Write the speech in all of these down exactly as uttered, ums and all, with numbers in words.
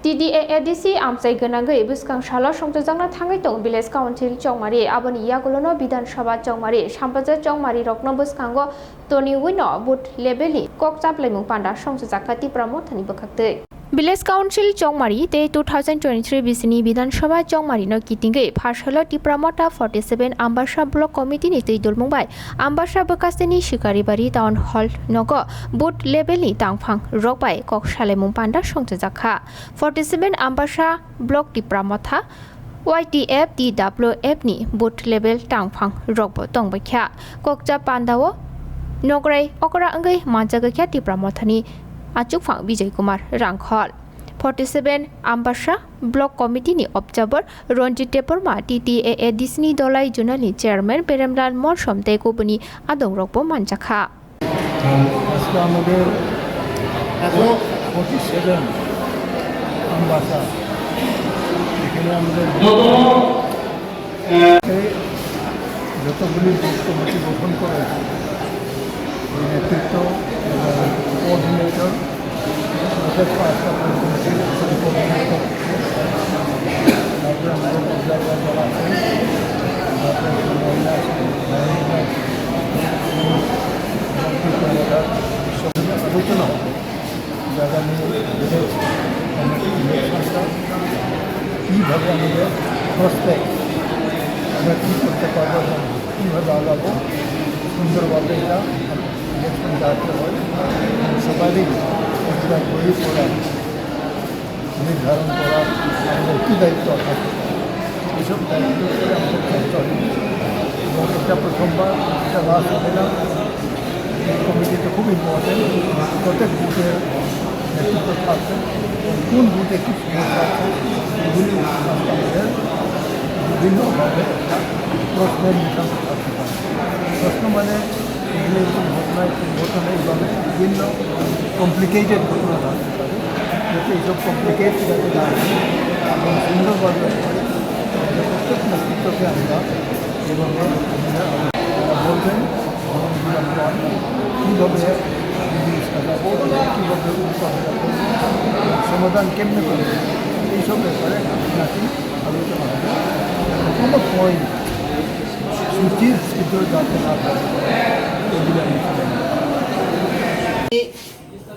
T D A A D C amchai gwnangwi bwskang salo songchajakna thangwi tongo Village Council Chongmari. Aboni yagulono Bidhan Sabha Chongmari, Sampaja Chongmari rokno bwskango toniwino booth level ni kok chaplaimung panda songchajakha Tipra Mothani bwkhaktwi. Village Council Chongmari tei two thousand twenty-three bisini Bidhan Sabha Chongmari no kitingwi pharsalo Tipra Motha forty-seven Ambasa Block Committee ni twi dulmung bai Ambasa bwkasini Sikaribari Town Hall nogo booth level ni tangphang rok bai kok salaimung panda songchajakha. Forty-seven Ambasa Block Tipra Motha Y T F, T W F ni booth level tangphang rokbo tongbaikha. Kokcha pandao nograi okra wngwi manjagwikha Tipra Mothani achukphang Bijay Kumar Rangkhol. Forty-seven Ambasa Block Committee ni observer Ranjit Debbarma, T T A A D C ni Dolai Zonal ni Chairman Premlal Morsom tei kubuni adongrokbo manjakha. আজকে আমাদের forty seven Ambassa, এখানে আমাদের যতগুলি booth committee গঠন করা হয়েছে, এই নেতৃত্ব এবং কোঅর্ডিনেটর, তারপরে আমাদের অবজারভার যারা আছেন, তারপরে মহিলা আছেন, মহিলা আছেন, আলোচনা হবে যে আগামী ভিলেজ কমিটি ইলেকশনটা কীভাবে আমাদের প্রসপেক্ট, আমরা কী করতে পারবো এবং কীভাবে আগাবো, সুন্দরভাবে এটা ইলেকশন যাতে হয়, সবারই একটা বই পড়া নির্ধারণ করা আমাদের কী দায়িত্ব আছে, এইসব দায়িত্ব করে আমাদের চর্চা হয়েছে। এবং এটা প্রথমবার, এটা লাস্ট হবে না। এই কমিটি তো খুব ইম্পর্টেন্ট, প্রত্যেক বুথের নেতৃত্ব থাকবে এবং কোন বুথে কী সমস্যা আছে, এগুলি আমাদের বিভিন্নভাবে একটা প্রশ্নের নিশানা থাকতে পারে। প্রশ্ন মানে এগুলো এরকম ঘটনা, এরকম ঘটনা, এইভাবে বিভিন্ন কমপ্লিকেটেড ঘটনা থাকতে পারে, যাতে এইসব কমপ্লিকেট যাতে না হয় এবং সুন্দরভাবে হয়, প্রত্যেক নেতৃত্বকে আমরা এইভাবে আমরা বলবেন এবং আমরা কীভাবে জিনিস সাজাবো, কীভাবে উত্তর দেবো, সমাধান কেমনে করবো, এইসব ব্যাপারে আপনাকে আলোচনা হবে। কোনো পয়েন্ট সুচির ছিদ্র যাতে না থাকে, এগুলো আমি চাই।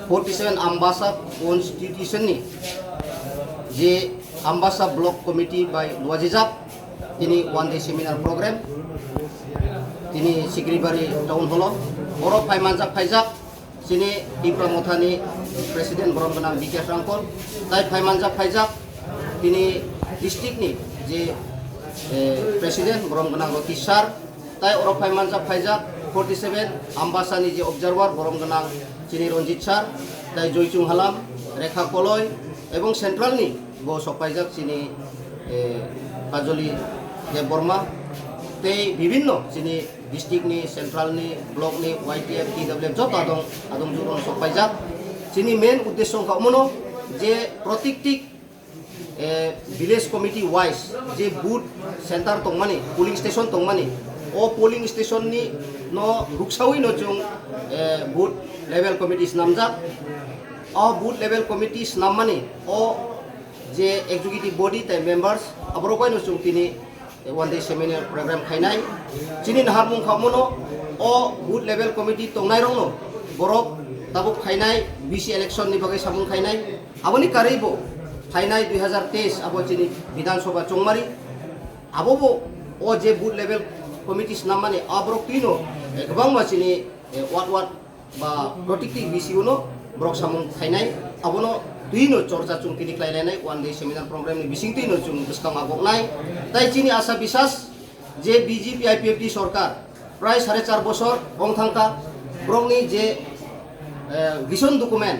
Forty seven Ambasa constitution ni je Ambasa Block Committee bai luajijak tini one day seminar program tini Sigribari town hall o, oro phai manjak phaijak chini Tipra Mothani President borom gwnang Bikash Rangkhol, tai phai manjak phaijak tini district ni je, eh, President borom gwnang Roti sir, tai oro phai manjak phaijak forty seven Ambasa ni je observer borom gwnang chini Ranjit sir, tai Joychung Halam, Rekha Koloi, ebong central ni bo sokpaijak chini, eh, Kajoli Debbarma, tei bibhinno chini district ni, central ni, block ni, Y T F, T W F joto adong, adong juro sokpaijak. Chini main uddesho wngkha omono je protikti, eh, village committee wise je booth center tongmani, polling station tongmani, o polling station ni no ruksawi no chwng, eh, booth level committee snamjak. O booth level committee snammani o je executive body tei members aborok bai no chwng tini one day seminar program khainai. Chini naharmung kha omono o booth level committee tongnairokno borok tabuk phainai B C election ni bagwi samung khainai. Aboni karwibo phainai dui hazar teis abo chini Bidhan Sabha Chongmari. Abobo o je booth level committee snammani aborok twino, eh, kwbangma chini, eh, ward ward ba protikti B C O no borok samung khainai, abono twino chorcha chwng tini khlai lainai, one day seminar program ni bising twino chwng bwskang agoknai. Tai chini asa bisas je B J P I P F T sorkar prai sare char bosor wng thangkha, borokni je, eh, vision document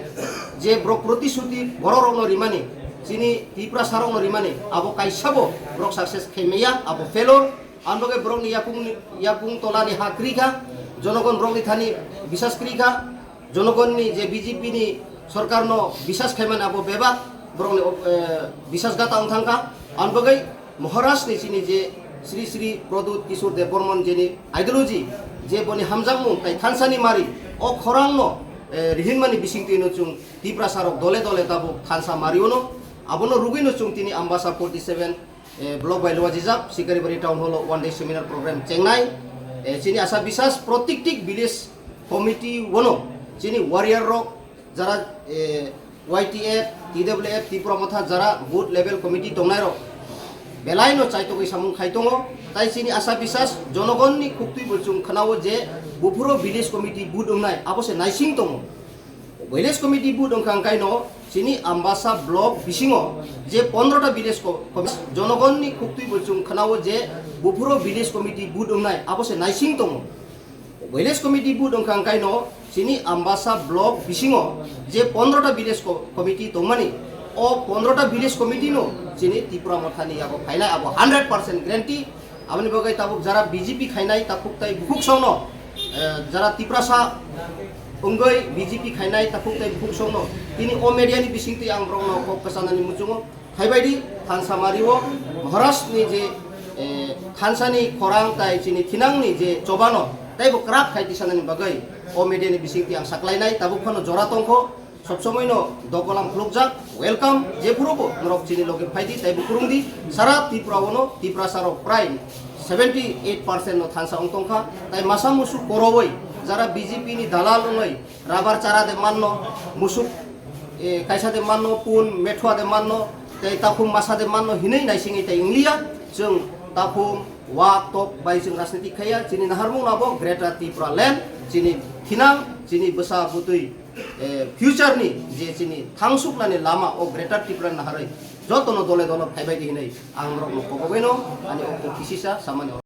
je borok protisruti borok rokno rimani, chini Tiprasa rokno rimani, abo kaisabo borok success khaimaya, abo failure. Ang bagwi borokni yakung, yakung tolani ha kwrwi kha, jonogon borokni thani bisas kwrwi kha, jonogonni je B J P ni sorkarno bisas khaimani abo bebak borokni, eh, bisas gata wng thang kha. Ang bagwi Maharashtra ni chini je Sri Sri Pradyut Kishore Debbarman jeni ideology, je boni hamjakmung tai thansa ni mari, o khorang no, eh, rihinmani bising twino chwng Tiprasa rok dole dole tabuk thansa mari ono. Abono rugwino chwng tini Ambasa forty seven, eh, block bai luajijak Sikaribari town hall o one day seminar program chengnai. Eh, chini asa bisas protiktik village committee wono chini warrior rok jara, eh, Y T F, T W F, Tipra Motha jara booth level committee tongnai rok belai no chaitogwi samung khai tongo. Tai chini asa bisas jonogon ni khuktwi bo chwng khwnao je buphuro village committee booth wngnai abo se naising tongo. Village committee booth wngkha hwnkhe no chini Ambasa block bisingo je pondro ta village co-, com-, jonogon ni khuktwi bo chwng khwnao je buphuro village committee booth wngnai abo se naising tongo. Village committee booth wngkha hwnkhe no chini Ambasa block bisingo je pondro ta village co-, committee tongmani, o pondro ta village committee no chini Tipra Mothani yago phainai abo hundred percent guarantee. Aboni bagwi tabuk jara B J P khainai takhuk tai bukhuk songno, eh, jara Tiprasa wngwi B J P khainai takhuk tai bukhuk songno tini o media ni bisingtwi ang borokno kok kwchanani muchungo. Phaibaidi thansa mario Maharaj ni je, eh, thansa ni khorang tai chini thinang ni je chobano taibo kwrak khai tisanani bagwi o media ni bisingtwi ang saklainai tabuk phano jora tongkho. Sob somoi no dokolam khulukjak, welcome, je phuru bo norok chini loge phaidi, tei bo kurungdi, sara Tripura o no, Tiprasa rok prai seventy eight percent no thansa wng tongkha, tai masa musu korowoi, jara B J P ni dalal wngwi, rabar chara de manno, musuk, eh, kaisa de manno, pun, methua de manno, tei takhum masa de manno hinwi naisingwi tai wngliya, chwng takhum, wak, tok bai chwng rajniti khaiya, chini naharmung no abo Greater Tripura Land, chini thinang, chini bwsa bwtwi, eh, future ni je chini thangsuknani lama o Greater Tripura naharwi jotono dole dole phaibai di hinwi ang norokno kobogwino ani okto kisisa samani.